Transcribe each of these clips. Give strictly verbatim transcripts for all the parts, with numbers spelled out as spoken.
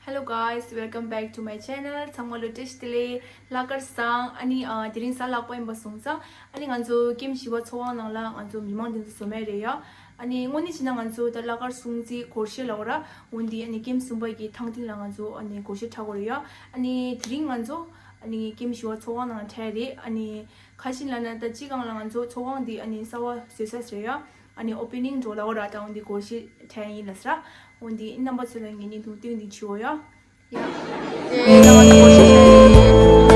Hello guys, welcome back to my channel. ཚང་མ་ལ་བཀྲ་ཤིས་བདེ་ལེགས། ལྷག་དཀར་བཟང་། ཨ་ནི་ཨ་དེ་རིང་གཟའ་ལྷག་པ་ཡིན་པ་སོང་ཙང་། ཨ་ནི་ང་ཚོ་ཀེམ་བཞི་པ་ཚོགས་ཁང་ནང་ལ་ང་ཚོ་མི་མང་དེ་ཚོ་འཛོམས་ཡས་རེད་ཡ། ཨ་ནི་དངོས་གནས་བྱས་ན་ང་ཚོ་ད་ལྷག་དཀར་སྲུང་བརྩི་སྒོར་གཞས་ལབ་དགོས་ར། འོན་ཏེ་ཨ་ནི་ཀེམ་གསུམ་པ་གི་ཐང་སྟེང་ལ་ང་ཚོ་ཨ་ནི་སྒོར་གཞས་འཁྲབ་དགོས་རེད་ཡ། ཨ་ནི་དེ་རིང་ང་ཚོ་ཨ་ནི་ཀེམ་བཞི་པ་ཚོགས་ཁང་ནང་འཁྲབ་རེད། ཨ་ནི་ཁ་ཤས་ལབ་ན་ད་སྤྱི་སྒང་ལ་ང་ཚོ་ཚོགས་ཁང་འདི་ཨ་ནི་གསར་པ་བཟོས་ས་རེད་ཡ། ཨ་ནི་ཨོ་པེ་ནིང་འགྲོ་ལབ་དགོས་ར། ད་འོན་ཏེ་སྒོར་གཞས་འཁྲབ་ཡས་ཡིན་ལབ་ས་ར། འོན་ཏེ་རྣམ་པ་ཚོ་ལ་ངས་བརྙན་ཐུང་སྟོན་འདི་བྱེད་འོ་ཡ། ཡ། དེ་རྣམ་པ་ཚོ་སྒོར་གཞས་འཁྲབ་ཡས་ཡིན།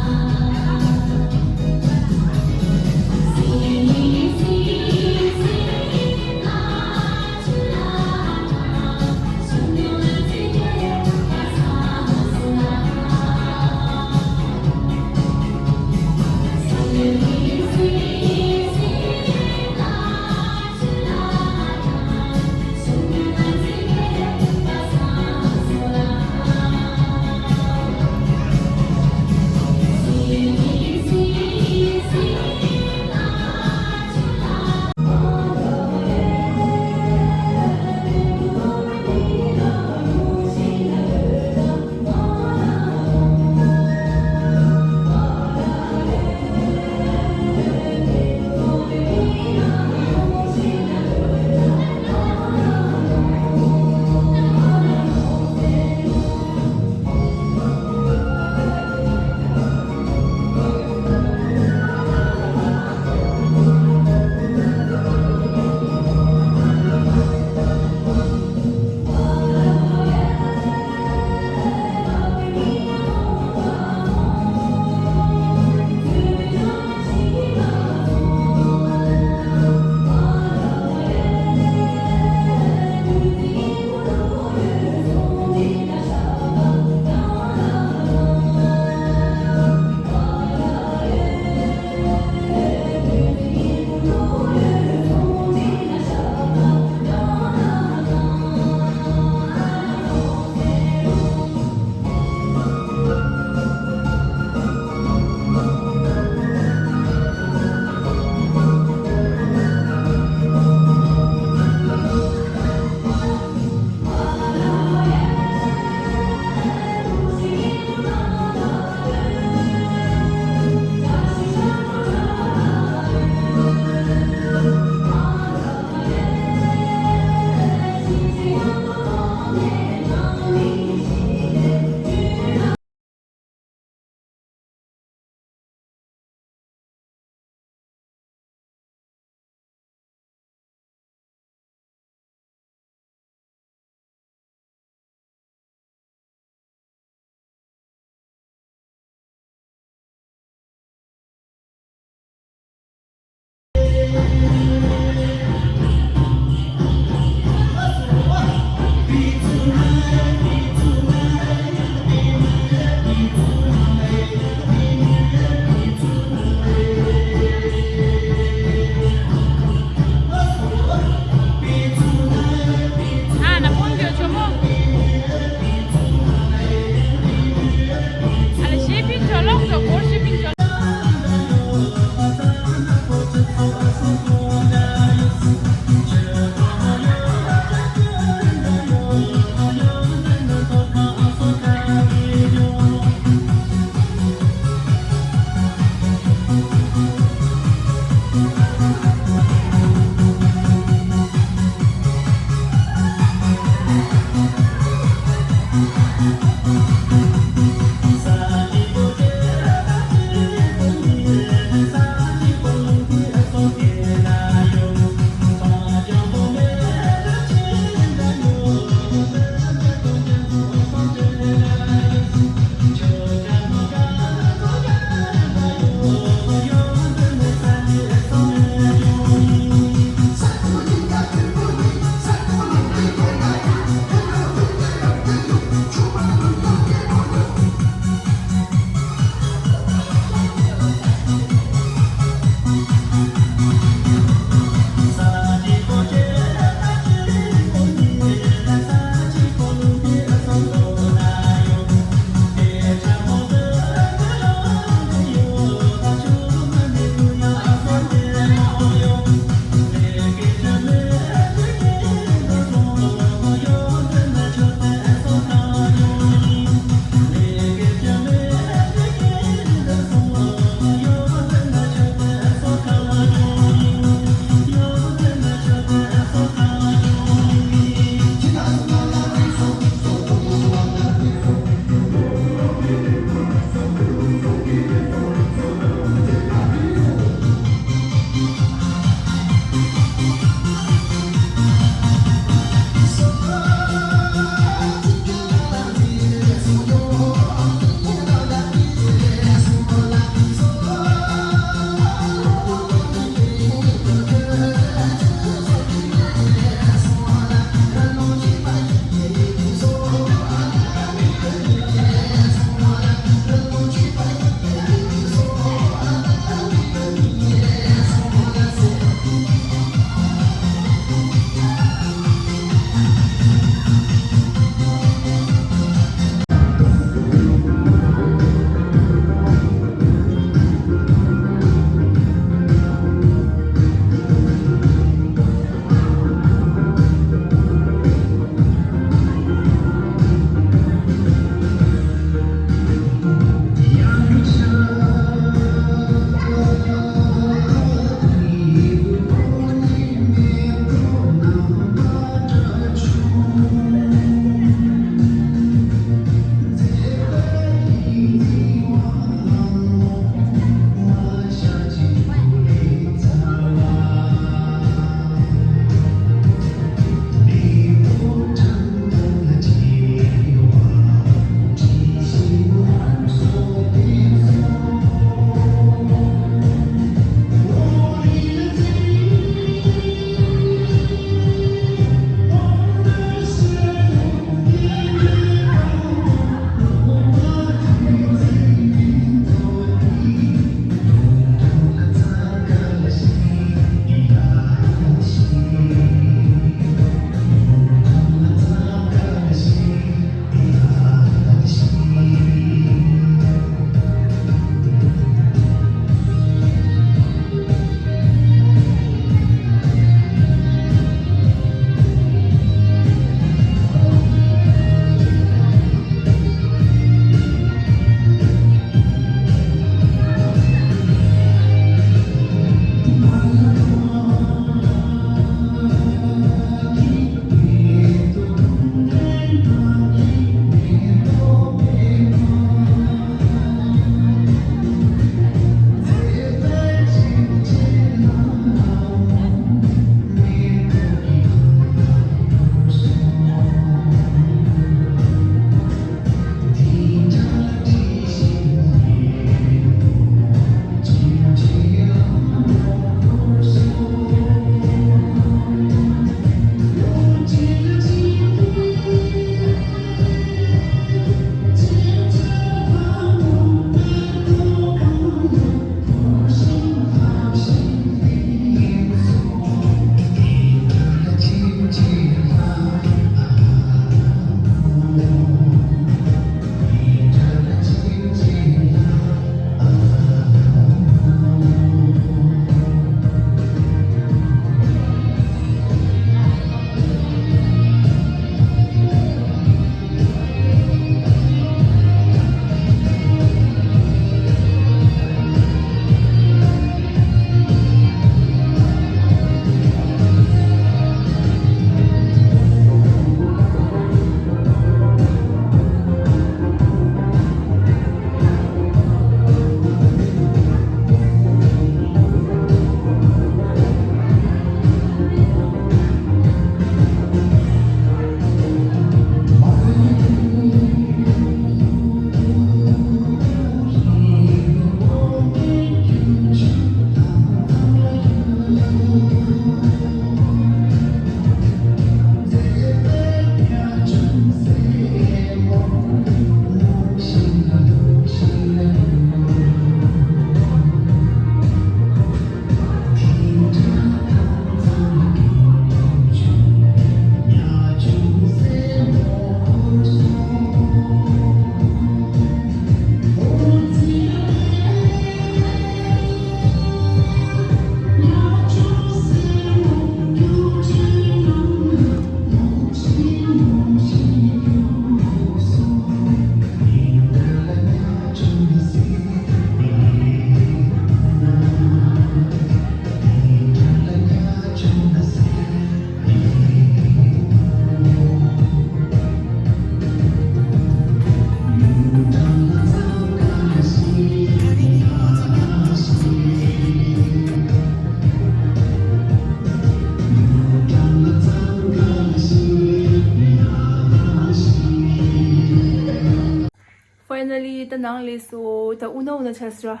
ད་ནང་ལས་སོ་ད་ཨུ་ན་ཨུ་ན་ཆ་སི་ར།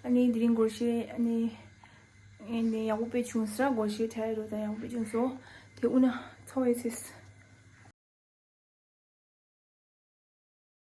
ཨ་ནི་དེ་རིང་སྒོར་གཞས་ཨ་ནི་ཨ་ནི་ཡག་པོ་དཔེ་བྱུང་སི་ར། སྒོར་གཞས་དྲ་རོ་ད་ཡག་པོ་དཔེ་བྱུང་སོ། དེ་ཨུ་ན་ཚོ་ཨེ་སིས།